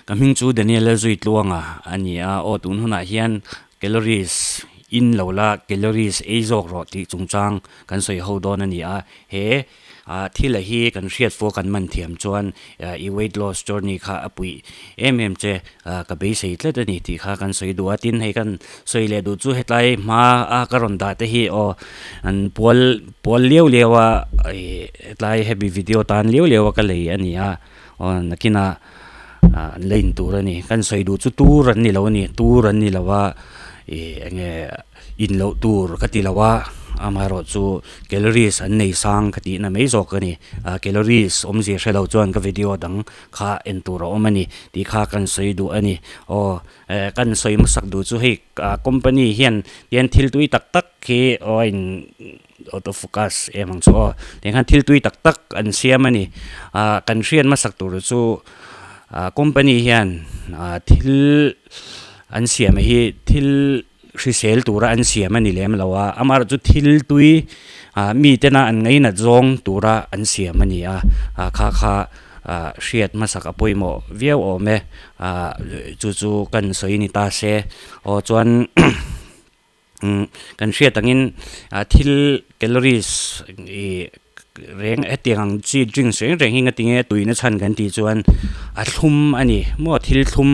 Ka hming chu Daniel Lalzuitluanga a ni a, aw tun hunah hian calories in lo la calories ei zawk rawh tih chungchang kan sawi ho dawn a ni a, he thil a hi kan hriat fua kan man thiam chuan i weight loss journey kha a puih em em che ka beisei tlat a ni tih kha kan sawi duh a, tin hei kan sawi leh duh chu hetlai hma a ka rawn dah te hi aw an pual pual liau liau a ih hetlai hemi video tan liau liau a ka lei a ni a aw nakinah an la in tur a ni kan sawi duh chu tur an ni lo a ni tur an ni lo a ih eng nge in loh tur ka ti lo a amaherawh chu calories an nei sang ka tihna mai zawk a ni ah calories awmzia hre lo chuan ka video dang kha en tur a awm a ni tih kha kan sawi duh a ni aw eh kan sawi hmasak duh chu hei ah company hian tian thil tui tak tak hi aw a in auto focus em ang chu aw tiang khan thil tui tak tak an siam a ni ah kan hriat hmasak tur chu ah company hian ah thil an siam hi thil hrisel tura an siam a ni lem lo a amaherawh chu thil tui ah mi tena an ngainat zawng tura an siam a ni a ah kha kha ah hriat hmasak a pawimawh viau awm e ah chu chu kan sawi ni ta se aw chuan Kan hriat angin thil calories ih reng hetiang ang chi drinks reng reng hi nga tinge tuina chhan kan tih chuan a thlum a ni maw thil thlum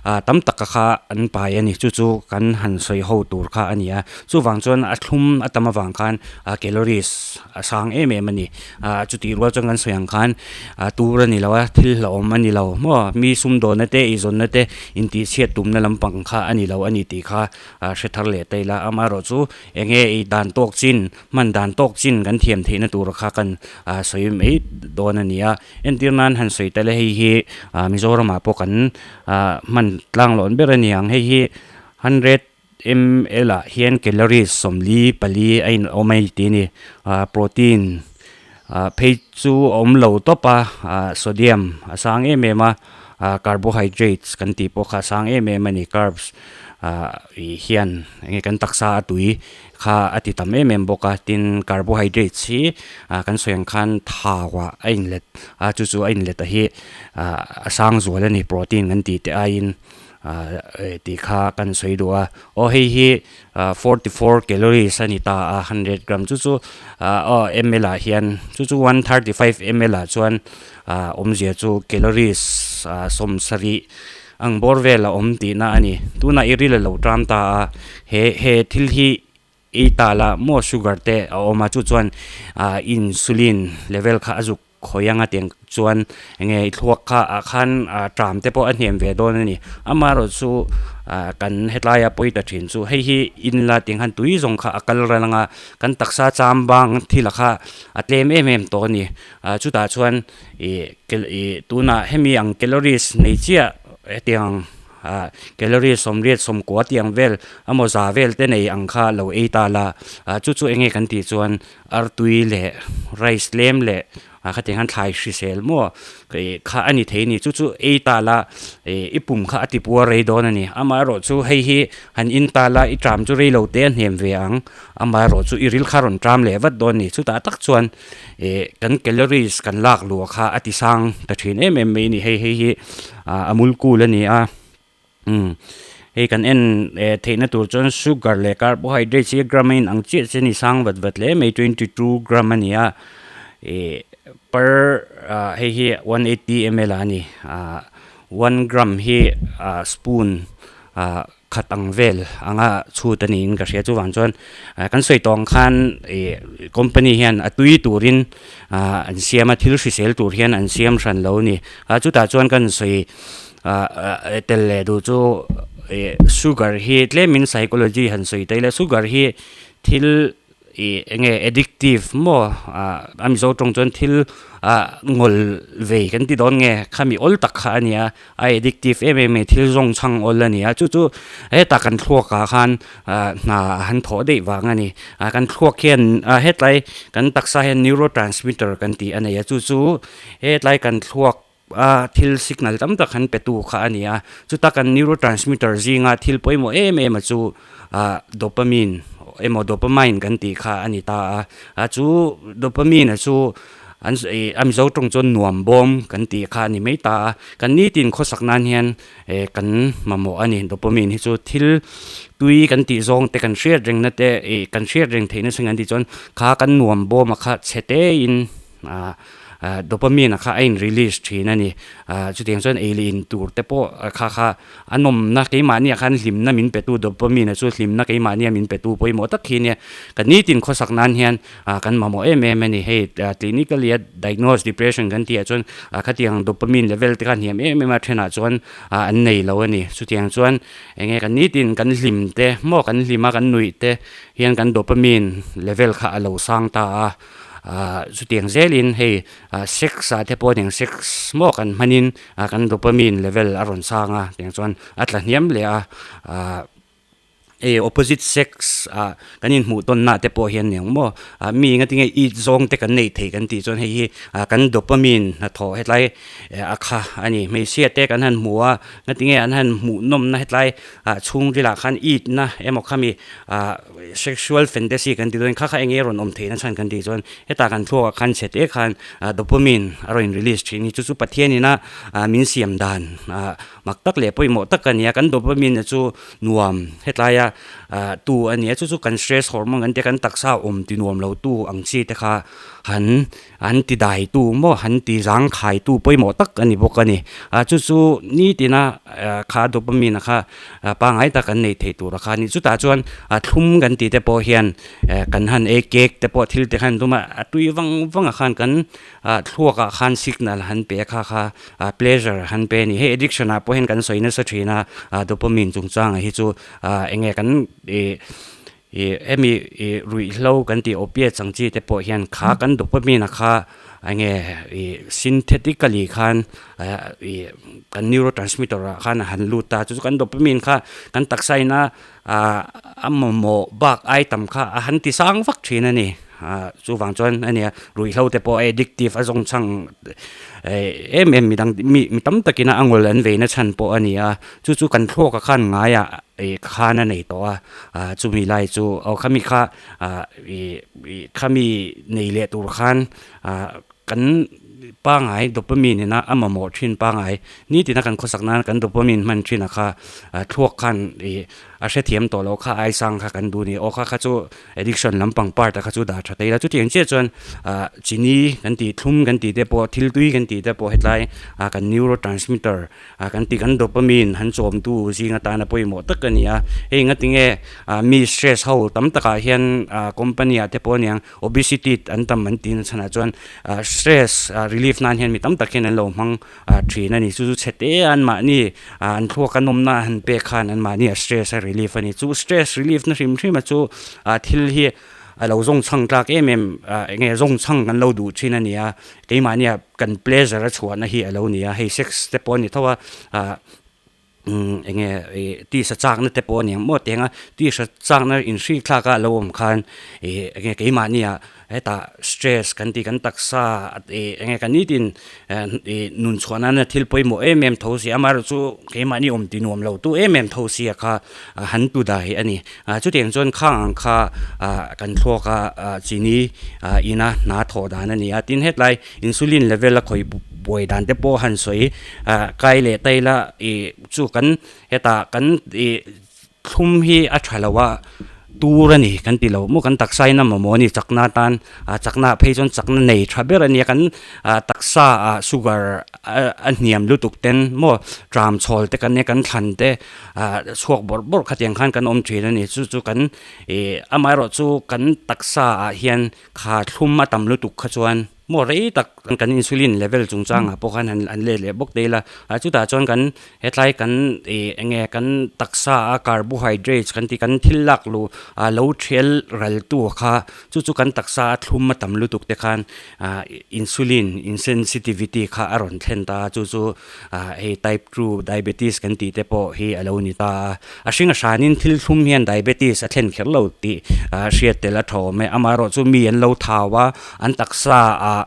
ah tam tak kha an pai a ni chu chu kan han sawi ho tur kha a ni a chuvang chuan a thlum a tam avang khan ah calories a sang em em a ni ah chutih rual chuan kan sawi ang khan ah tur a ni lo a thil hlauhawm a ni lo maw mi sumdawnna te eizawnna te intihchhiat tumna lampang kha a ni lo a ni tih kha. a hre thar leh ta ila amaherawh chu eng nge ei dan tawk chin hman dan tawk chin kan thiam theihna tur kha kan ah sawi mai dawn a ni a entir nan han sawi ta ila hei hi ah Mizoramah pawh kan ah hman tlang lawn ber a ni ang hei hi hundred ml ah hian calories sawmli pali a in awm a tih a ni ah protein ah phei chu a awm lo tawp a ah sodium a sang em em a ah carbohydrates kan tih pawh kha a sang em em a ni carbs. Ah ih hian enge kan taksa a tui kha a ti tam em em bawk a tin carbohydrates hi ah kan sawi ang khan thau ah a inlet a chu chu a inlet a hi ah a sang zual a ni protein kan tih te aiin ah tih kha kan sawi duh a aw hei hi ah 44 calories a ni ta a hundred gram chu chu ah aw ml ah hian chu chu 135 ml ah chuan ah awmzia chu calories ah sawmsarih. Ang bawr vel a awm tihna a ni. Tunah i ril a lo ṭam ta a, he he thil hi ei ta la maw sugar te a awm a chu chuan ah insulin level kha a zuk khawi ang a tiang chuan enge i thluak kha ah khan ah ṭam te pawh a hnem ve dawn a ni. Amaherawh chu ah kan hetlaia pawi ta ṭhin chu hei hi in la tiang khan tui zawng kha a kal ral ang a, kan taksa cham bang thil a kha a tlem em em tawh a ni. Ah chutah chuan ih ih tunah hemi ang calories nei chiah hetiang ah calories sawmriat sawmkua tiang vel emaw za vel te nei ang kha lo ei ta la ah chu chu enge kan tih chuan artui leh rice tlem leh ah khatiang khan thlai hrisel maw ih kha a ni thei a ni chu chu ei ta la ih i pum kha a ti puar rei dawn a ni amaherawh chu hei hi han in ta la i tram chu rei lo te a hnem ve ang amaherawh chu i ril kha rawn tram leh vat dawn a ni chutah tak chuan. Ih kan calories kan lak luh kha a ti sang ta thin em em mai a ni hei hei hi ah amul cool a ni a umm hei kan en eh theihna tur chuan sugar leh carbohydrates hi gram a in ang chiah chiah a ni sang vat vat hle mai 22 gram a ni a ih per ah hei hi 180 ml ah a ni ah one gram hi ah spoon ah. Khat ang vel anga chhut a niin ka hria chuvang chuan kan sawi tawh ang khan ih company hian a tui turin ah an siam a thil hrisel tur hian an siam hran lo a ni a chutah chuan kan sawi ah tel leh duh chu ih sugar hi tlemin psychology han sawi ta ila sugar hi thil Ih enge addictive maw ah a Mizo tawng chuan thil ah ngawl vei kan ti dawn nge khami awl tak kha a nia a addictive em em mai thil zawng chhang awl a ni a chu chu hetah kan thluak ah khan ah hna a han thawh daih vang a ni ah kan thluak hian ah hetlai kan taksa hian neurotransmitter kan tih a nei a chu chu hetlai kan thluak a thil signal tam tak han pe tu kha a ni a chuta kan neurotransmitter zinga thil pawimawh em em a chu ah dopamine emaw dopamine kan tih kha a ni ta a a chu dopamine a chu an ih a mizo tawng chuan nuam bawm kan tih kha a ni mai ta a kan nitin khawsak nan hian eh kan mamawh a ni dopamine hi chu thil tui kan tih zawng te kan hriat reng na te ih kan hriat reng theih na chhan kan tih chuan kha kan nuam bawm a kha chhe te in ah dopamine a kha a in release thin a ni ah chutiang chuan ei leh in tur te pawh kha kha a nawmna keimahniah khan hlimna min pe tu dopamine chu hlimna keimahnia min pe tu pawimawh tak hi nia ka nitin khawsak nan hian ah kan mamawh em em a ni hei clinically a diagnose depression kan tih ah chuan ah khatiang dopamine level te kha hniam em em a thenah chuan ah an nei lo a ni chutiang chuan eng nge kan nitin kan hlim te maw kan hlim a kan nuih te hian kan dopamine level kha a lo sang ta a ah chutiang zelin hei ah sex ah te pawh eng sex maw kan hmanin ah kan dopamine level a rawn sang a tiang chuan a tla hniam leh a ah hei opposite sex ah kan inhmuh tawn na te pawh hian eng maw ah mi enga tinge it zawng te kan neih theih kan tih chuan hei hi ah kan dopamine hnathawh hetlai a kha a ni hmeichhia te kan han hmu a nga tinge an han hmuh nawm na hetlai ah chhungril ah khan it na emaw khami ah sexual fantasy kan tih dawn kha kha enge rawn awm theih na chhan kan tih chuan hetah kan thluak ah khan chhe te khan ah dopamine a rawn in release thin hi chu chu Pathian ina ah min siam dan ah mak tak leh pawimawh tak a ni a kan dopamine chu nuam hetlai a ah tu a ni a chu chu kan stress hormone kan tia kan taksa awm ti nuam lo tu ang chi te kha han An ti daitu maw, han ti zangkhaitu pawimawh tak a ni bawk a ni. Ah chu chu nitina kha dopamine kha pangngai tak an nei thei tur a kha a ni. Chutah chuan a thlum kan tih te pawh hian kan han ei cake te pawh thil te khan tum a, a tui vang vang ah khan kan thluak ah khan signal han pe a kha kha pleasure han pe a ni. Hei addiction ah pawh hian kan sawi nasa thin a, dopamine chungchang ah hi chu eng nge kan ih Ih hemi ih ruihhlo kan tih opiates ang chi te pawh hian kha kan dopamine a kha eng nge ih synthetically khan ih kan neurotransmitter ah khan a han lut ta chu chu kan dopamine kha kan taksa ina ah a mamawh bak ai tam kha a han ti sang vak thin a ni ah chuvang chuan a nia ruihhlo te pawh a addictive a zawng chhang em em midang mi mi tam takin a angawl an veina chhan pawh a ni a chu chu kan thluak ah khan ngaiah ih khan a nei tawh a ah chumi lai chu aw khami kha ah ih ih khami nei leh tur khan ah kan pangai dopamine ina a mamawh thin pangai nitin a kan khawsak nan kan dopamine hman thin a kha ah thluak khan ih a hrethiam tawh loh kha aisang kha kan duh a ni aw kha kha chu addiction lampang part a kha chu dah tha thei la chutiang chiah chuan ah chini kan tih thlum kan tih te pawh thil tui kan tih te pawh hetlai ah kan neurotransmitter Ah kan tih kan dopamine han chawmtu zing atana pawimawh tak a ni a, hei ngatinge ah mi stress ho tam takah hian ah company ah te pawh aniang obesity an tam an tih na chhanah chuan ah stress relief nan hian mi tam tak hian an lo hmang ah thin a ni, chu chu chhe te a anmahni ah an thluak a nawmna han pek khan anmahni a stress a relief a ni, chu stress relief na hrim hrim a chu ah thil hi a lo zawng chhang tlak em em ah eng nge zawng chhang kan lo duh thin a ni a, keimahnia kan pleasure a chhuahna hi a lo ni a, hei sex te pawh a ni tho a ah umm eng nge ih tisa chakna te pawh a ni ang maw teng a tisa chakna inhri thlak a lo awm khan ih eng nge keimahnia hetah stress kan tih kan taksa ih eng nge kan nitin ih nun chhuah nana thil pawimawh em em tho si amaherawhchu keimahni awm ti nuam lo tu em em tho sia kha han tu dai a ni. Ah chutiang chuan khang ang kha ah kan thluak a ah chini ah ina hna thawh dan a ni a tin hetlai insulin level a khawi buai dan te pawh han sawi ah kai leh tai la ih chu kan hetah kan ih thlum hi a tha lo a tur a ni kan ti lo maw kan taksa in a mamawh a ni chakna atan ah chakna ah phei chuan chakna nei tha ber a nia kan ah taksa ah sugar a hniam lutuk ten maw tram chhawl te kan nia kan thlan te. Ah chhuak bawrh bawrh khatiang khan kan awm thin a ni chu chu kan ih amaherawh chu kan taksa ah hian kha thlum a tam lutuk kha chuan maw rei tak kan insulin level chungchang ah pawh khan han an let leh bawk daih ila ah chutah chuan kan hetlai kan ih eng nge kan taksa a carbohydrates kan tih kan thil lak luh ah lo thial ral tu kha chu chu kan taksa a thlum a tam lutuk te khan ah insulin insensitivity kha a rawn thlen ta a chu chu Ah hei type 2 diabetes kan tih te pawh hi a lo ni ta a, a hring a hranin thil thlum hian diabetes a thlen kher lo tih ah hriat tel a tha awm e, amaherawhchu mi an lo thau a, an taksa a ah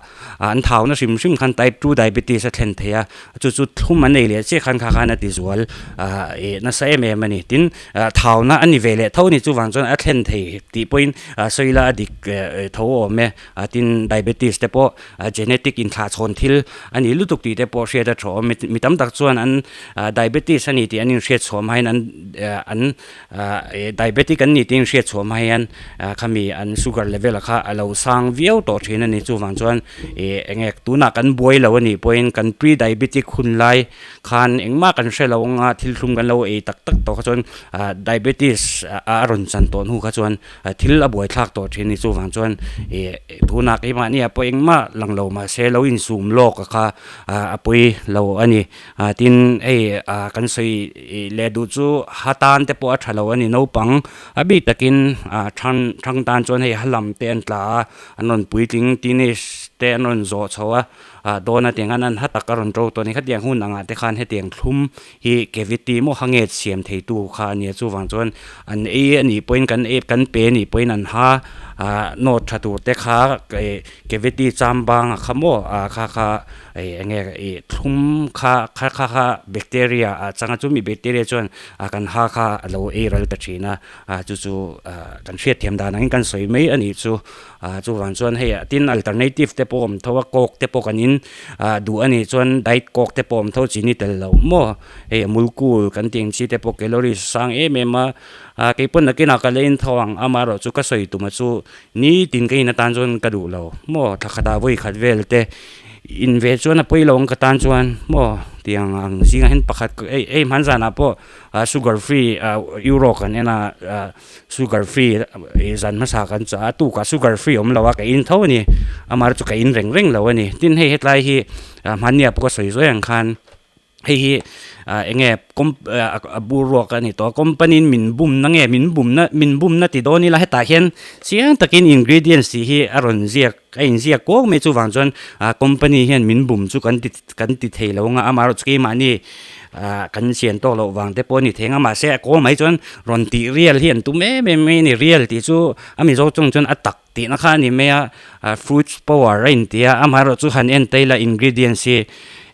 an thauna hrim hrim khan type 2 diabetes a thlen thei a chu chu thlum an ei leh chiah khan kha khan a ti zual ih nasa em em a ni tin thauna a ni ve leh tho a ni chuvang chuan a thlen thei tih pawhin sawi ila a dik tho awm e tin diabetes te pawh genetic inthlahchhawn thil a ni lutuk tih te pawh hriat a tha awm e mi tam tak chuan an diabetes a ni tih an inhriat chhuah hma hian an an Diabetic an ni tih in hriat chhuah hma hian khami an sugar level a kha a lo sang viau tawh thin a ni. Chuvang chuan ih eng nge tunah kan buai lo a nih pawhin kan pre diabetic hun lai khan engmah kan hre lo anga thil thlum kan lo ei tak tak tawh kha chuan diabetes a rawn chan tawh hnu kha chuan thil a buai thlak tawh thin a ni. Chuvang chuan ih tunah keimahni ah pawh engmah lang lo mahse lo insum lawk a kha a pawi lo a ni. Ah tin hei ah kan sawi leh duh chu ha tan te pawh a tha lo a ni naupang a bik takin ah thang thang tan chuan hei ha lam te an tla a an rawn puitling teenage te an rawn zawh chho a ah dawn a tiang hian an ha tak a rawn to tawh a ni khatiang hun angah te khan hetiang thlum hi cavity maw ha nge siam thei tu kha a nia chuvang chuan an ei a nih pawhin kan ei kan pe a nih pawhin an ha ah nawt tha tur te kha ih cavity cham bang a kha maw ah kha kha. Hei eng nge ih thlum kha kha kha kha bacteria ah changa chumi bacteria chuan ah kan ha kha a lo ei ral ta thin a ah chu chu ah kan hriatthiam dan angin kan sawi mai a nih chu ah chuvang chuan hei tin alternative te pawh a awm tho a coke te pawh kan in ah duh a nih chuan diet coke te pawh a awm tho chini tel loh maw hei amul cool kan tih ang chi te pawh calories a sang em em a ah keipawn nakinah ka la in tho ang amaherawhchu ka sawi tuma chu nitin ka in atan chuan ka duh lo maw thla khatah vawi khat vel te. In ve chuan a pawi lo ang ka tan chuan maw tiang ang zingah hian pakhat hei hei hman zanah pawh ah sugar free ah euro kan en a ah sugar free ih zan hmasa kan chah a tukah sugar free awm lo a ka in tho a ni amaherawhchu chu ka in reng reng lo a ni tin hei hetlai hi ah hmanni ah pawh ka sawi zuai ang khan. Hei hi ah eng nge comp a bur ruak a ni tawh a company in min bum na nge min bum na min bum na ti dawn ila hetah hian chiang takin ingredients tih hi a rawn ziak a inziak kuau mai chuvang chuan ah company hian min bum chu kan ti kan ti thei lo ang a amaherawhchu chu keimahni ah kan sian tawk loh vang te pawh a ni thei ang a mahse a kawl mai chuan rawn tih real hi an tum em em mai a ni real tih chu a mizo chungah chuan a tak tihna kha a ni mai a ah fruits power a inti a amaherawhchu chu han en ta ila ingredients hi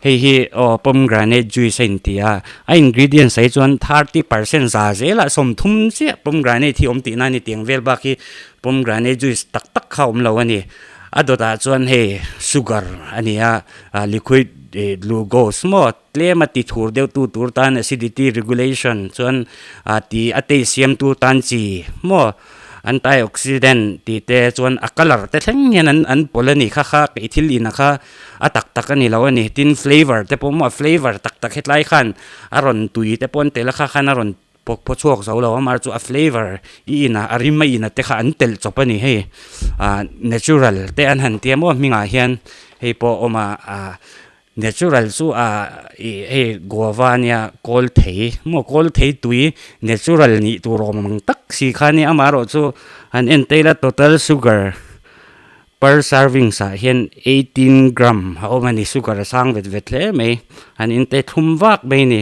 hei hi aw pomegranate juice a inti a a ingredients ah hi chuan 30% za zelah 30 chiah pomegranate hi awm tihna a ni tiang vel bak hi pomegranate juice tak tak kha a awm lo a ni a dawtah chuan hei sugar a ni a ah liquid ih glucose maw tlem a ti thur deuh tu tur tan acidity regulation chuan ah tih a taste siam tu tan chi maw. Antioxidant tih te chuan a colour te thleng hian an an pawlh a ni kha kha i thil in a kha a tak tak a ni lo a ni tin flavour te pawh maw flavour tak tak hetlai khan a rawn tui te pawh an tel a kha khan a rawn pawk phaw chhuak zo lo a mar chu a flavour i in a a rim a in a te kha an telh chawp a ni hei ah natural te an han tia maw hmingah hian hei pawh a awm a ah. Natural chu a ih hei guava ania kawl thei maw kawl thei tui natural nih tur awm ang tak si kha ania amaherawh chu han en ta ila total sugar per servings ah hian 18 gram a awm a ni sugar a sang vet vet hle mai han inte thlum vak mai a ni.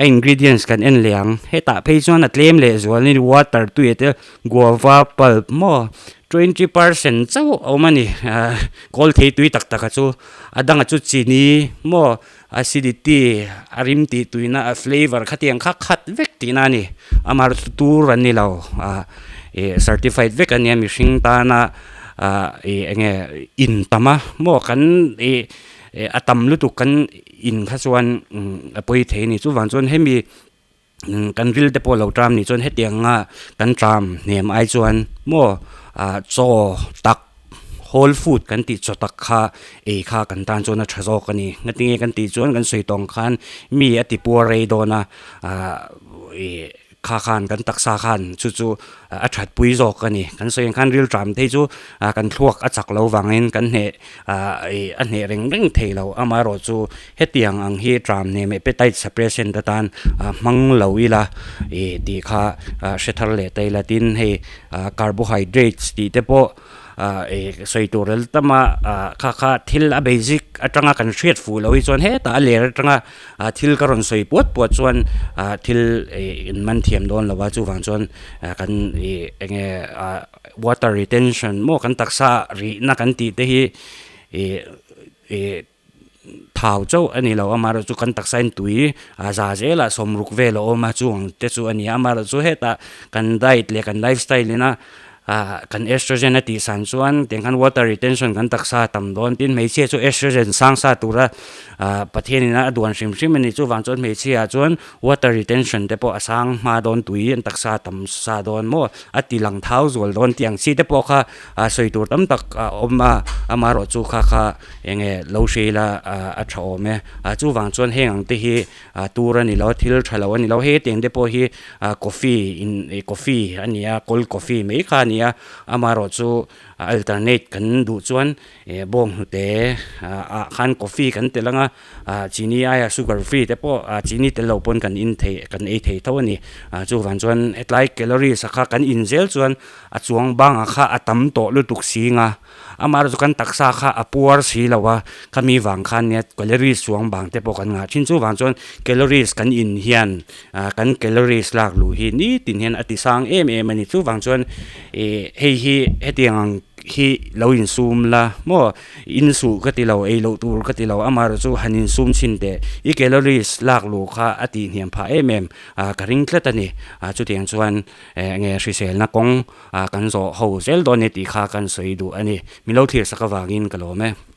A ingredients kan en leh ang hetah phei chuan a tlem leh zual a ni water tui te guava pulp maw 20% chauh a awm a ni ah kawl thei tui tak tak a chu a dangah chu chini maw acidity a rim tih tuina a flavour khatiang kha khat vek tihna a ni amaherawhchu chu tur an ni lo ah ih certified vek a nia mihring tana ah ih eng nge in tam a maw kan ih a tam lutuk kan. In kha chuan a pawi thei a ni chuvang chuan hemi kan ril te pawh lo tram nih chuan hetiang anga kan tram hnem ai chuan maw ah chaw tak whole food kan tih chaw tak kha ei kha kan tan chuan a tha zawk a ni ngatinge kan tih chuan kan sawi tawng khan mi a ti puar rei dawn a ah ih. Kha khan kan taksa khan chu chu a that pui zawk a ni. Kan sawi ang khan rilṭam te hi chu kan thluak a chak lo vangin kan hneh ih a hneh reng reng thei lo. Amaherawh chu hetiang ang hi ṭam hnem appetite suppressant atan hmang lo ila ih tih kha hre thar leh ta ila. Tin hei carbohydrates tih te pawh. ah ih sawi tur el tam a ah kha kha thil a basic atanga kan hriat fuh loh hi chuan hetah a ler atanga ah thil ka rawn sawi puat puat chuan ah thil ih in man thiam dawn lo a chuvang chuan ah kan ih eng nge ah water retention maw kan taksa rihna kan tih te hi ih ih thau chauh a ni lo amaherawh chu kan taksa in tui a za zel a sawmruk vel a awm a chung te chu a ni a amaherawh chu hetah kan diet leh kan lifestyle ina ah kan estrogen a tih san chuan tiang khan water retention kan taksa a tam dawn tin hmeichhia chu estrogen sang sa tura ah Pathian ina a duan hrim hrim a ni chuvang chuan hmeichhia ah chuan water retention te pawh a sang hma dawn tui an taksa a tam sa dawn maw a ti lang thau zual dawn tih ang chi te pawh kha ah sawi tur tam tak a awm a amaherawh chu kha kha Enge lo hre ila a tha awm e. Ah chuvang chuan heng ang te hi ah tur a ni lo a, thil tha lo a ni lo. Hei hetiang te pawh hi ah coffee in ih coffee a ni a, cold coffee mai kha a ni a. Amaherawh chu alternate kan duh chuan ih bawng hnute ah khan coffee kan tel ang a, ah chini aia sugar free te pawh ah chini tel lo pawn kan in thei kan ei thei tho a ni. Ah chuvang chuan hetlai calories a kha kan in zel chuan a chuang bangah kha a tam tawh lutuk sing a. Amaherawhchu kan taksa kha a puar si lo a, khami vang khan nia calories chuang bang te pawh kan ngah thin. Chuvang chuan calories kan in hian ah kan calories lak luh hi nitin hian a ti sang em em a ni. Chuvang chuan ih hei hi hetiang ang hi lo insum la maw insuh ka ti lo ei loh tur ka ti lo amaherawhchu han insum chhin teh i calories lak luh kha a tihhniam phah em em ah ka ring tlat a ni. Ah chutiang chuan eng nge hriselna kawng Ah kan zawh ho zel dawn e tih kha kan sawi duh a ni. Min lo thlir sak avangin ka lawm e.